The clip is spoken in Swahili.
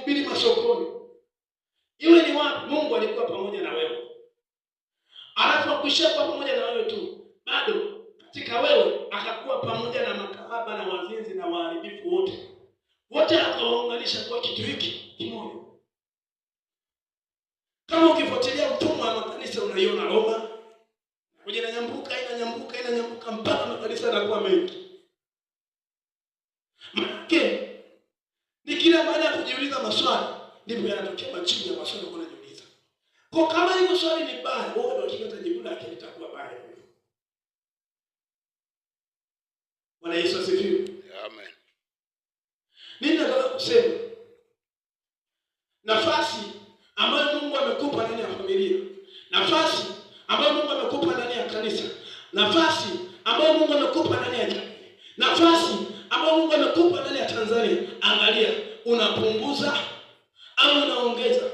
kuhubiri masokoni, iwe ni wapi, Mungu alikuwa pamoja na wewe. Alafu akuishia kuwa pamoja na wewe tu, bado katika wewe akakuwa pamoja na makahaba na wazinzi na waharibifu wote, wote akawaunganisha kuwa kitu hiki kimoja. Kama ukifuatilia mfumo wa makanisa unaiona Roma kuja inanyambuka inanyambuka inanyambuka mpaka makanisa yanakuwa mengi. Maanake ni kila baada ya kujiuliza maswali ndipo yanatokea majibu ya maswali unayojiuliza. Kwa kama hilo swali ni baya, wewe ndio hakika jibu lake litakuwa baya. Bwana Yesu asifiwe. Amen. Nini nataka kusema? Nafasi ambayo Mungu amekupa ndani ya familia, nafasi ambayo Mungu amekupa ndani ya kanisa, nafasi ambayo Mungu amekupa ndani ya jamii, nafasi ambayo Mungu amekupa ndani ya Tanzania, angalia unapunguza au unaongeza.